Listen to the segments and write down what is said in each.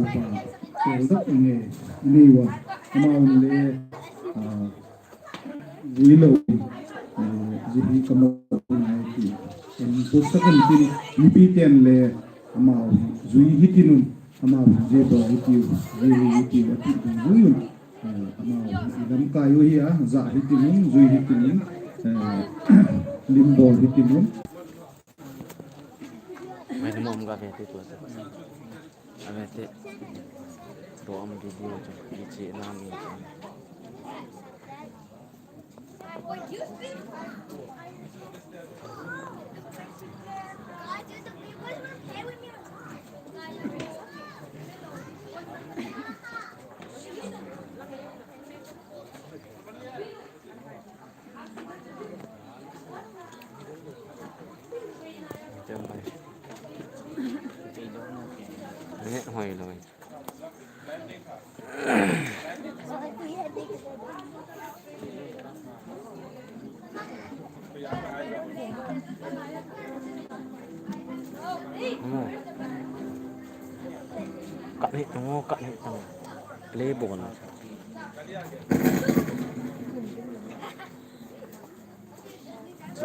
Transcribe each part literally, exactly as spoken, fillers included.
upa, tel dok inge, inei uva, amahon le, ah, jui lou, eh, jui hi kamo ngai ti. En post kan tin, mipi ten le, amahon jui hitin un, amahon jui bol hitiu, jui hitiu, ati jui un. Eh, amahon lamkai u hi a, ja hitin un, jui hitin un, eh, lim bol hitin un. Mai ni mom ga ve te tu. A ve te. Tu am video chu, ki chi na mi. Nge hoi loi. Kat ni tang, kat ni tang. Play bol.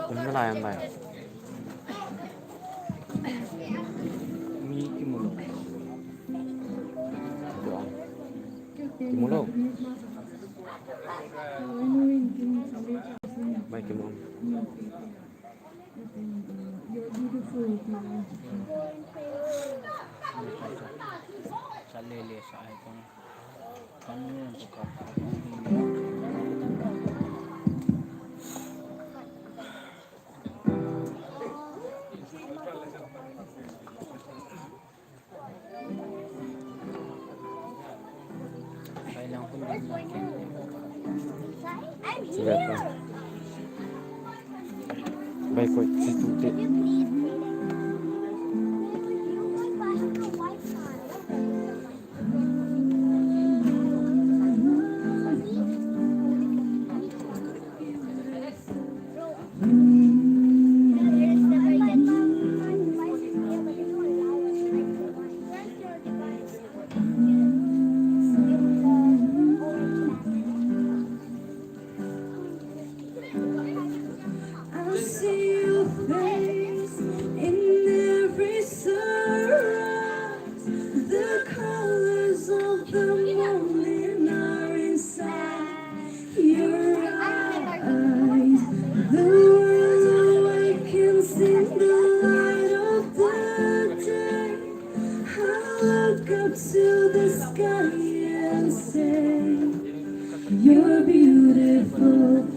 Umna lai am bai. Mi kimu lou. Kimu lou. Bai kimu. Sa lele sa ai kong. Bai koi si tu te. your eyes, the world awakens in the light of the day. I look up to the sky and say, you're beautiful.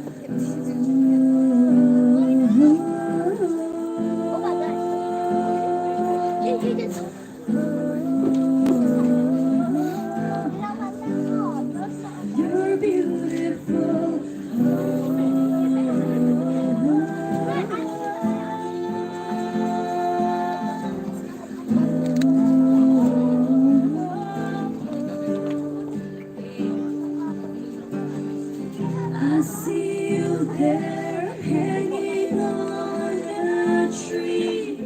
You're beautiful. I see you there hanging on a tree.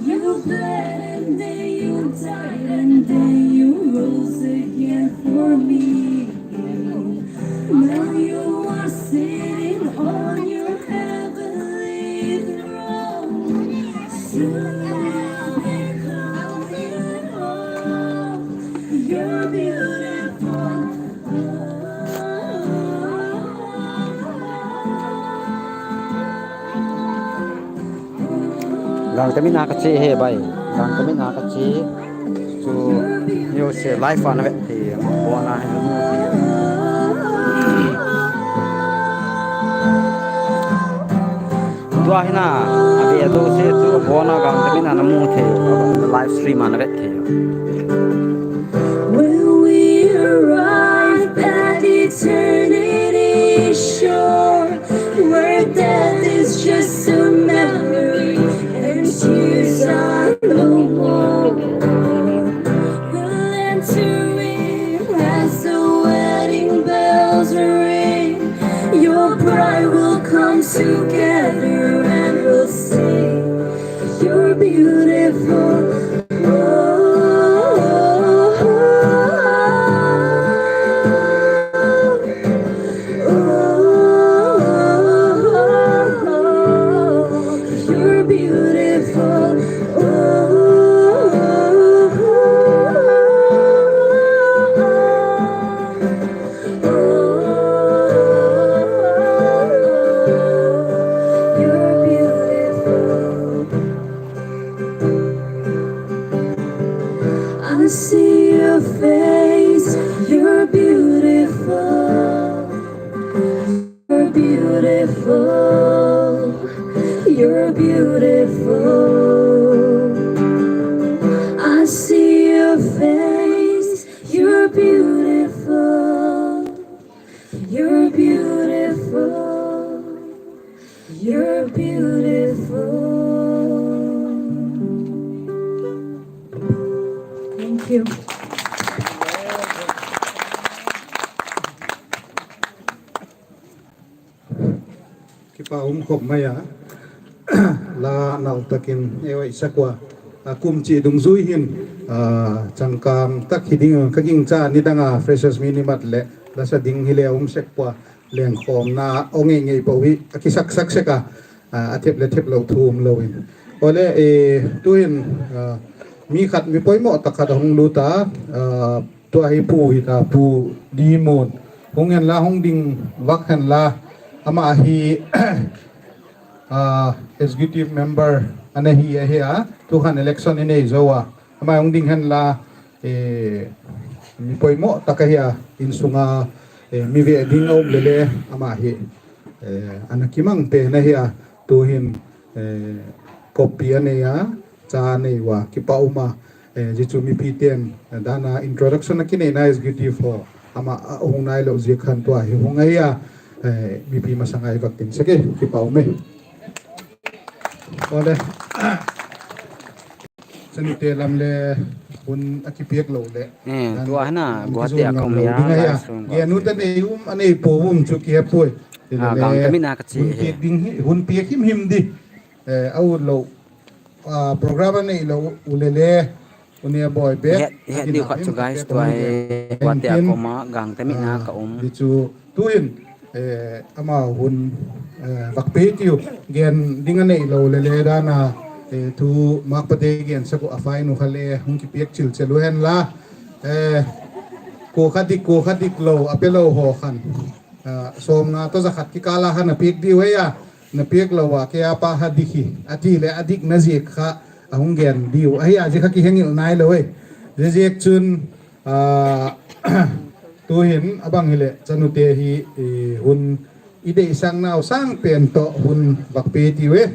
You bled and then you died and then you rose again for me. Now you are sitting on your heavenly throne. Soon you'll be coming home. You're beautiful. Gangtah mina kache he bai. Gangtah mina kache. Chu news se live a na vet thei, bona hin mu thei. Tua hina, ave do se chu bona gangtah mina na mu thei, live stream a na vet thei. When we arrive at eternity's shore, where death is just a memory and tears are no more, we'll enter in as the wedding bells ring. Your bride will come together and we'll sing, you're beautiful. Oh, oh, oh, oh, you're beautiful. Oh, oh, oh, oh, oh. You're beautiful. I see your face, you're beautiful. You're beautiful. You're beautiful. I see your face, you're beautiful. You're beautiful. You're beautiful. Thank you. Kipa um khop mai a. La nal takin eiho i sakua. A kum chi dungjui hin, a, changkang tak hi ding, ka gingcha nidang a freshers meet ni mat le, la sa ding hi le um sek pua, lengkhomna ong ngei ngei po hi, a kisak sak sek a, a, a thep le thep lo thum lo in. Ole, e, tuin, a, mi khat mi poimo tak khat a hung lut a, a, Tua hi pu hita, Pu Dimun. Hung hen la, hung ding vak hen la. Ama hi, ah, executive member ana hi ahi a. Tu khan election i nei jou a. Ama hung ding hen la, eh, mi poimo tak ahi a. Insunga, eh, mi ve ding a um le le ama hi, eh, ana kimang pen ahi a. Tu hin, eh, copy a nei a, cha nei uva, kipa um a, eh, ji chu mipi ten, eh, dan a introduction a kinei na executive ho, ama, a hung nai lou ji khan tua hi hung ahi a, eh, mipi masanga i vak tin sek e, kipa um e. Ole. Chanu te lam le hun a kipiak lou le. Eh, dan tua hina, mi Guwahati a kizom ngam lou ding ahi a. Gen u te nei um, a nei po um chu kihe poi. Ah, le, gang kamin a ka chi hun he. Piak ding hi, hun piak him him di. Eh, a u lou, ah, program a nei lou u le le, u ne boi be. He, he, diu khat chu guys, tua he, Guwahati a koma, gang kamin a ka um. Di chu, tuin, eh, ama hun, eh, vak pe tiu, gen ding a nei lou le le dan a, eh, thu mak pa te gen sak u a fai nu kha le, hung kipiak chil chel u hen la, eh, ko kha dik, ko kha dik lou, a pe lou ho khan. Ah, som nga to za khat kikala ha na pek diu hia, na pek lou a kei a pa ha dik hi, ati le adik na ziek kha, ahung gen diu. Ahia ziek kha kihengil nai lou e. Ziek chun, ah, tuhin abang hile, chanu te hi, eh, hun i deisang nau sang pen to hun vak pe tiu e.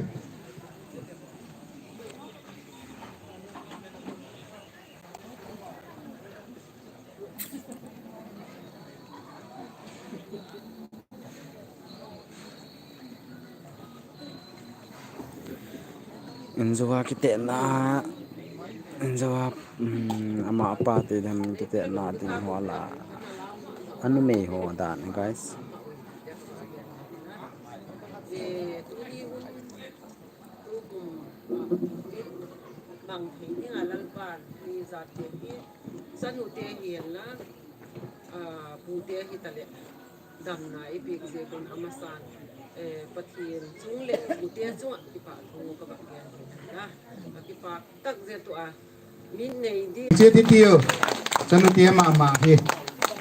Inzoa kitena, inzoa, um, ama apa te dan kitena ding ho la. Anu mei ho dan, guys. Tukum, ah, mang thei dinga Lalpan, mi jat te hi, chanu te hi la, ah, pu te hi tale, damna i pek jeh un amasan, eh, Pathen chung le pu te chunga kipa thu ka bak gen hi la, ka kipa tak jeh tua, min nei di. Che ti tiu, chanu te mama hi,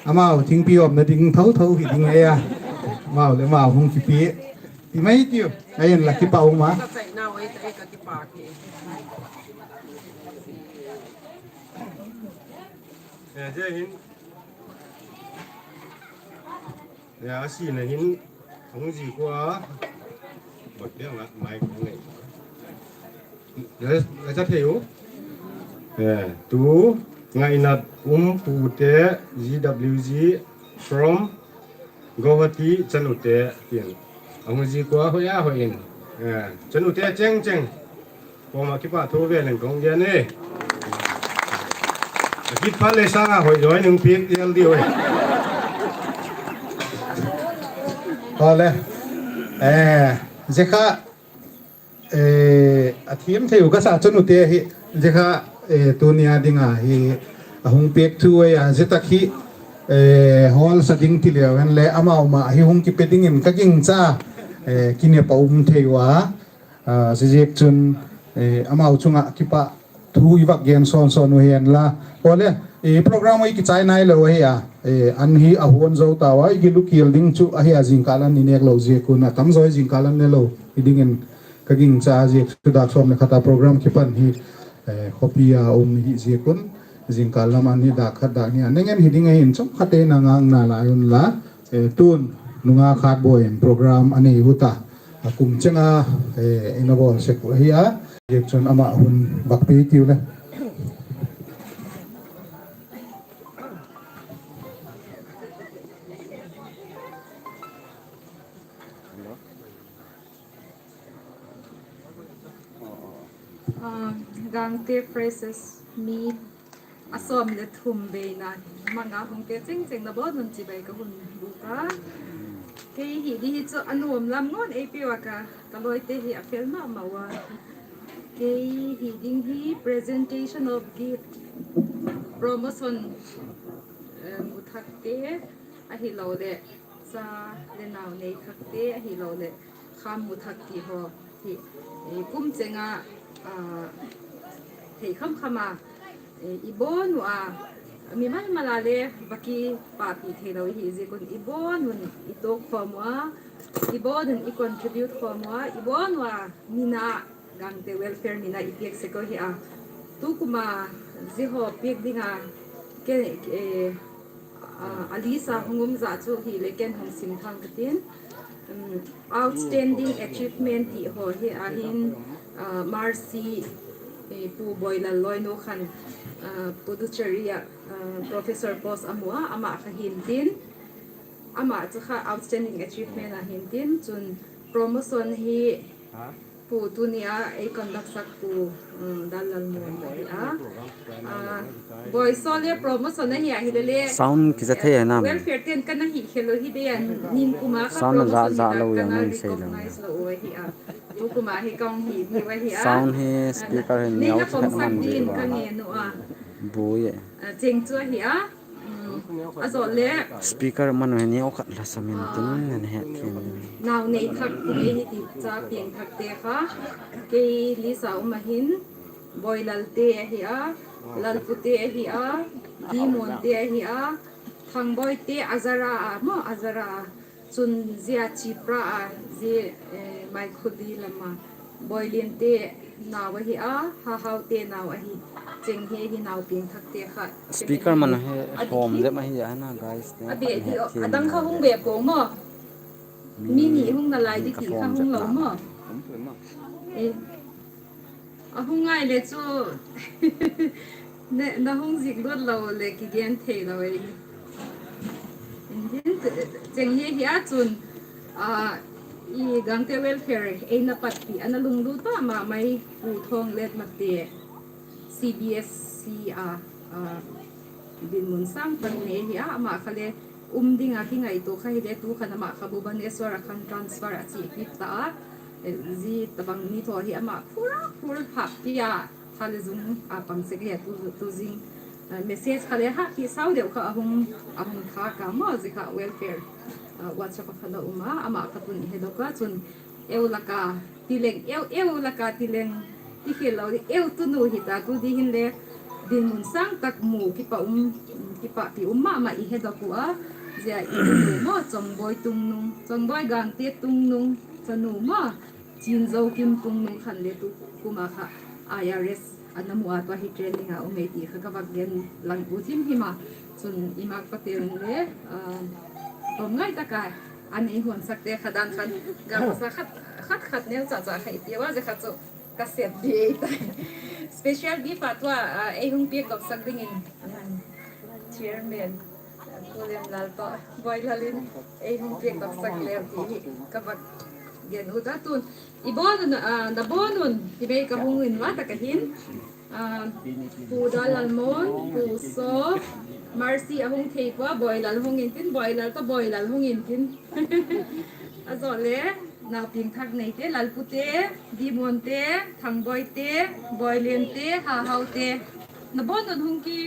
amau thingpi omna ding tho tho hi ding e a, amau le amau hung kipi. Ti mai tiu, ahin la kipa um a. Ya, jai hind. Ya, asi na hin, ang ji ko a. Bot dia ngat mai ko ngai. Let's, let's say you. Ya, tu, ngai nat um pu te, G W G from Guwahati, chanu te tin. Ahung ji ko a hoi a hoi in. Eh, chanu te cheng cheng. Koma kipa thu ve leng kong gen e. Akit phat le sanga hoi joi nung pik dial di hoi. Ole. Eh, ziek kha Eh, a thiam thei u ka sa chanu te hi, ziek kha, eh, tunia dinga hi, ahung pek thu a, ziek tak hi, eh, hol sa ding ti leu hen le, amau ma hi hung kipe dingin ka gingcha, eh, kinep a um thei u a, ah, ziek chun, eh, amau chunga kipa thu i vak gen son son u hen la. Ole, eh, program i kichai nai lou hi a, eh, an hi a hon zo ta u a, i kilu kiel ding chu ahi a jingkal an i nek lou ziek un a tam zo jingkal an ne lou hi dingin Ka gingcha ziek chu dak som le khat a program kipan hi, eh, khopi a um hi ziek un, jingkal lam an hi dak khat dak ni a neng en hi ding ahin chom khat te na ngang na lai un la, eh, tun nunga khat boi in program a nei u ta. A kum chenga, eh, ina bol sek u hi a, ziek chun ama hun bak pi tiu le. Ah, Gangte Phrases mi a som le thum beina manga hung te cheng cheng na bol nun chibai ka hun bu ka. Kei hi di hi chu a nuam lam ngon ei piu a ka, ka loi te hi a fel ma ma wa. Kei hi ding hi presentation of gift, promotion, eh, mu thak te ahi lo le. Cha le nau nei thak te ahi lo le kham mu thak ti ho hi, eh, kum chenga, ah, thei kham kham a, eh, i bon u a, mi mal mal a le va kipapi thei lo hi ziek un i bon un i tok khom u a, i bon un i contribute khom u a, i bon u a, mi na Gangte welfare ni na i piak sek u hi a. Tu kum a zi ho piak ding a, ke, eh, ah, a list a hung um za chu hi le ken hung sim thang ka tin. Um, outstanding achievement ti ho hi a hin, ah, Mercy, eh, Pu Boilal Loinu khan, ah, Puducherry a, ah, professor post a mu a, ama kha hin tin. Ama chu kha outstanding achievement a hin tin. Chun promotion hi Pu tunia ei conduct sak Pu, um, Dallalmuan ahi a. Ah, boy so le promotion ahi a hi le le. Sound kija thei a nam. Welfare ten kana hi khelo hi de an nin kuma kha sound ja promotion ja hi lo ta yang kana nei sei lo. Recognize lo u ahi a. Tu kuma hi kong hi ni u ahi a. Sound hi speaker hi nei niau na cha kong khat sak man din ve ka va. Nge nu a. Bu ye. Ah, cheng chu ahi a. Um, a zo le. Speaker man u hi niau khat la samin tin nan he tin. Nau nei thak pu nei hi ti cha pieng thak te kha. Kei Lisa um a hin, Boilal te ahi a, Lalpu te ahi a, Dimon te ahi a, Thangboi te Azara a, mo Azara a. Chun zia Chipra a, zia, eh, Maikhuli lama Boilen te nau ahi a, Hahau te nau ahi. Cheng he hi nau ping thak te kha. Speaker man he hom jep ahi a na, guys. Abi di adang kha hung be po mo. Mini hung na lai di ti kha hung lo mo. Eh. Ahung ngai le chu. Ne, na hung zik lut lo le kigen thei lo e. Intin, cheng hi hi a chun, a, i Gangte welfare eina patpi ana lunglut ta ma mai Pu Thonglet Mate C B S C a, a, dinmun sang tak nei hi a, ama kha le um ding a kingaito kha hi le tu khan ama kha Bhubaneswar a khan transfer a chi kit ta a, eh, zi tabang ni tho hi ama phura phur ha pi a. Kha le zung a pang sek le tu, tu zing, ah, message kha le ha ki sau deu kha ahung, ahung tha ka mo zi kha welfare, ah, WhatsApp kha la um a, ama kha tun he do ka chun eu laka tileng, eu, eu laka tileng ti khel lo di, eu tunu hi ta tu di hin le dinmun sang tak mu kipa um, kipa pi um ma ma i he do ku a, zia i tunu mo Chongboi Tungnung, Chongboi Gangte Tungnung, chanu mo Chinzo Kim Tungnung khan le tu kuma kha I R S ana mu a tua hi training a um e ti kha ka vak gen lang u thim hima. Chun i mak pa te le, ah, tom ngai ta ka, an ei hon sak te kha dan khan, ga sa khat, khat, khat neu cha cha kha i ti wa ze kha chu ka set di ei ta. Special gift a tua, ah, ei hung piak dok sak ding in, ah, chairman, Pu Lemlal to, Boilal in, ei hung piak dok sak le ti hi ka vak gen u ta tun. I bon un, ah, na bon un, ti bei ka hung in wa ta ka hin. Ah, Pu Dalalmon, Pu So, Mercy ahung thei pua, Boilal hung in tin, Boilal to Boilal hung in tin. A zo le, na ping thak nei te, Lalpu te, Dimon te, Thangboi te, Boilen te, Hahau te. Na bon un hung ki,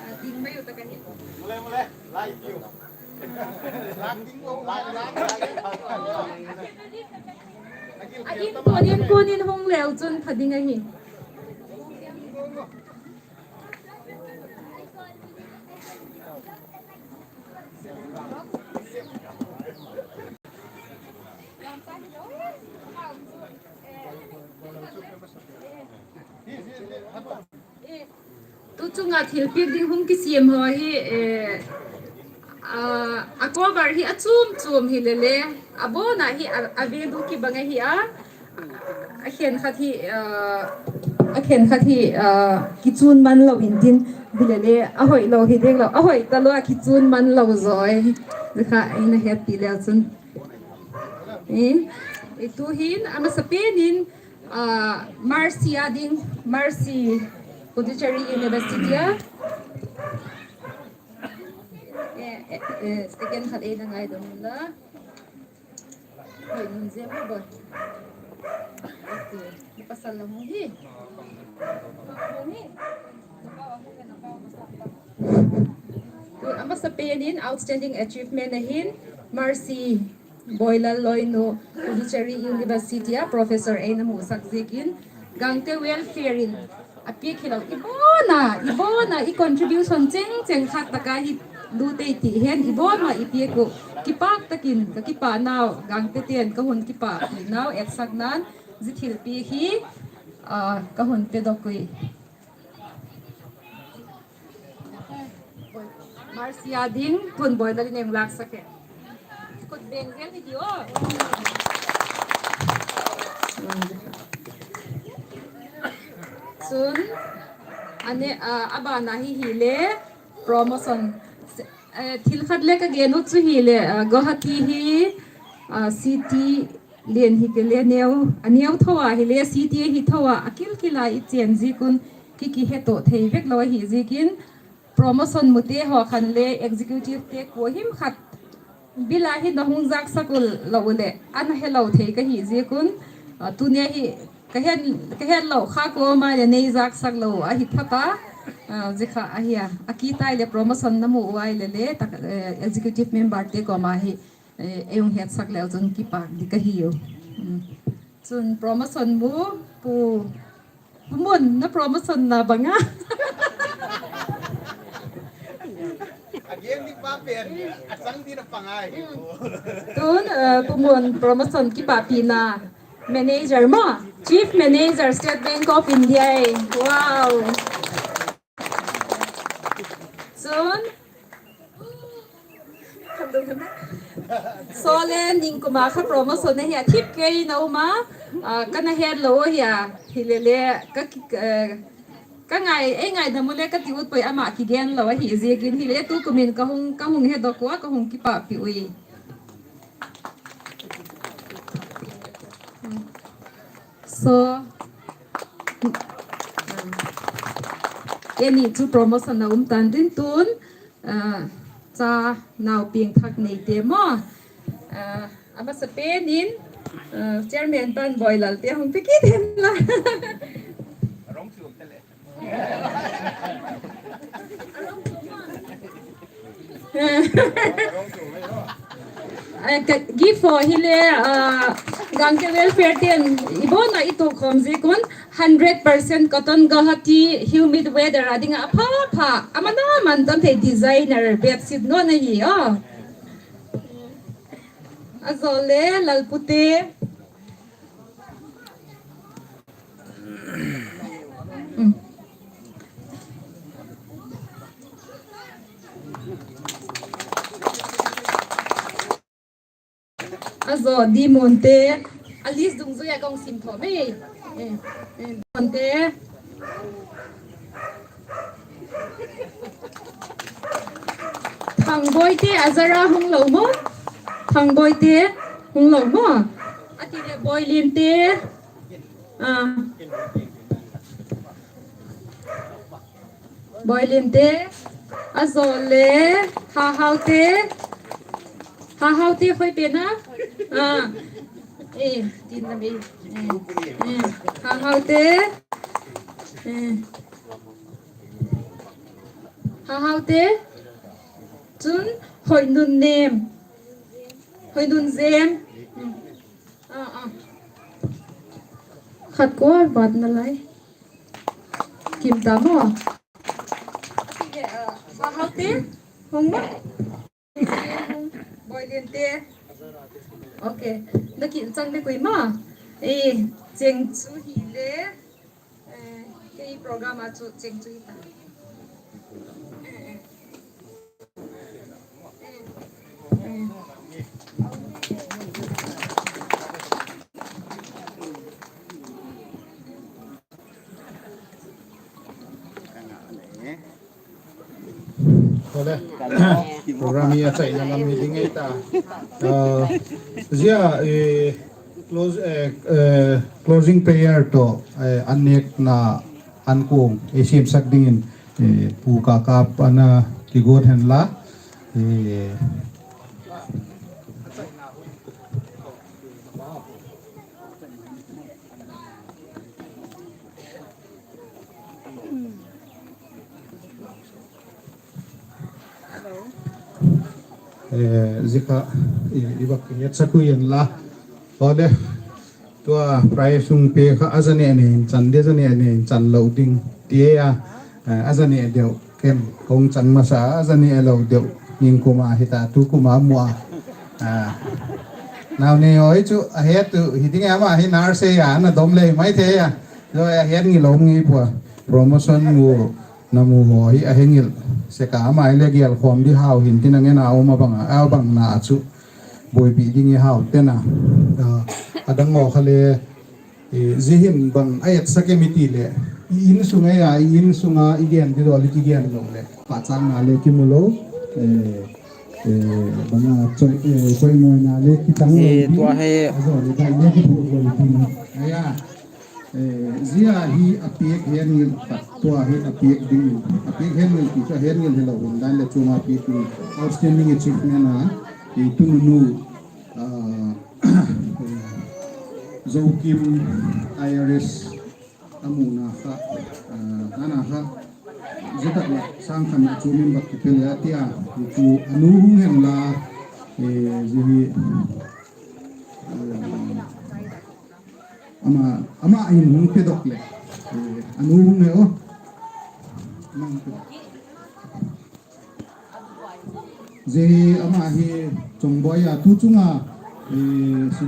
ah, ding mai u ta ka hin. Mule, mule, lai tiu. Adin konin konin hung leu chun pha ding ahi. Tu chunga thilpiak ding hung kisiam ho hi, eh, a, a cover hi a chum chum hi le le, a bona hi a, a value kibang ahi a, a khen khat hi, ah, a khen khat hi, ah, kichun man lo in tin, hi le le, a hoi lo hi ding lo, a hoi ta lo a kichun man lo zoi. Kha, eina happy leu chun. Eh, i tu hin, a masa pen in, Ah, Mercy a ding, Mercy Puducherry University a. Eh, eh, eh, second khat ei na ngai dong la. Hoi, nun je mo boy. Okay, ni pasal la mo hi. Mo hi. Tu a masa pen in outstanding achievement ahin, Mercy Boilal Loinu, Puducherry University a professor eina musak ziakin, Gangte welfare in a piak hi lo, i bona, i bona, i contribution cheng cheng khat taka hi lu tei ti hen, i bona i piak u, kipak takin, ka kipa nau, Gangte ten, ka hun kipa pi nau, etsak nan, zi thilpiak hi, ah, ka hun pe dok ui. Mercy a ding, tun Boilal in ei lak sak e. Kut beng zel hi di o. Chun, ane, ah, a bana hi hi le, promotion. Eh, thil khat le ka gen u chu hi le, ah, Guwahati hi, ah, city Lian hi ke le neo, a neo tho a hi le, city hi tho a, a kil kil a i chen zikun, ki ki he to thei vek lo hi zikin, promotion mu te ho khan le, executive te ko him khat, bila hi na hung zak sak u lo u le, an he lo thei ka hi zikun, a, tu ne hi, ka hen, ka hen lo kha ko ma le nei zak sak lo, a hi pha ta, a, zikha a hi a, a ki tai le promotion na mu u ai le le, tak, eh, executive member te ko ma hi, Eh, ei hung het sak leu chun kipak di ka hi u. Hmm. Chun promotion mu, Pu, Pu Mun, na promotion na banga. Tun, eh, Pu Mun promotion kipapina manager mo, Chief Manager State Bank of India. Wow. Chun, Sole, ningkuma kha promotion ahi a thip kei na uma, ah, kana het lou ahi a, hilele, ka ki-, eh, ka ngai, ei ngaidam u le kati ut poi ama kigen lou ahi ziakin hile tukumin ka hung, ka hung hedoh ua, ka hung kipahpi ui. So, kei ni chu promotion na um tan tin tun, ah, cha nau pieng thak nei te mo. Ah, amasapen in, ah, chairman pan Boilal te hung pe kit hen la. Eh, ka, gift ho hile, ah, Gangte Welfare ten ibon a itoh khom jeh un hundred percent cotton Guwahati humid weather a dinga apha pha, aman aman tam thei designer bedsheet non ahi o. Ajole Lalpute. Ajo Dimonte, a list dungjuia kong sim tho me. Eh, eh, Dimonte. Thangboite, ajara hung lou mo. Thangboite, hung lou mo. Atile Boilinte. Ah. Boilinte. Ajole. Hahaute. Hahaute khoi pe na. Ah. Eh, tin na me. Eh. Eh. Hahaute. Eh. Hahaute. Chun Hoinunnem. Hoinunjem. Hmm. Ah, ah. Khat ko vat na lai. Kim ta mo. Hahaute. Hung mo. Boilinte. Okay. Nakin chang le koi ma. Eh, cheng chu hile. Eh, kei program a chu cheng chu hita. Eh, eh. Eh, eh. Ole. Program hi achaina lam hi ding ahi ta. Ah, jia, eh, close, eh, eh, closing prayer toh, eh, an nekna an kong, eh, semsak dingin, eh, Pu Kakap ana kigot hen la, eh, Eh, jikha, i, i bak, i hetsak u yen la. Ole, tua prize sung pe kha, aja ne ne in chan de, aja ne ne in chan lou ding. Tia, eh, aja ne deu, ken, kong chan masa, aja ne lou deu. Ningkuma hita, tukuma mua. Ah. Nau ne oi chu, ahet tu, hi ding ama hi nurse ya, na dom le, mai the ya. Lo ahet ngil lou ngi pua. Promotion mu. Namu ho hi ahengil. Seka ama ile gel khom di hau hin tin angen a um abang a, abang na chu. Boipi ding i hau tena. Ah, adang ngo khale, eh, jihin bang a etsa ke miti le. I in sunga ya, i in sunga i gen di do li ki gen lo le. Pa chang na le ki mu lo. Eh, eh, bang a choi, eh, choi ngoi na le ki tang lo. Eh, tua he. Ajo le dai le ki pu lo ti. Aya. Eh, jia hi apek hen ngil khat, tua hi apek ding, apek hen ngil ti chu ahen ngil hilou, hun dan le chunga apek ding, outstanding achievement a, eh, tununu, ah, Zokim I R S amuna kha, ah, ana kha, jitak la sang khan chu min bak kipel ya tia, chu anu hung hen la, eh, ji hi, ah, Ama, ama in hung pe dok le. Eh, anu hung he o. Ama hung pe dok. Ji ama hi Chongboi a tu chunga, eh,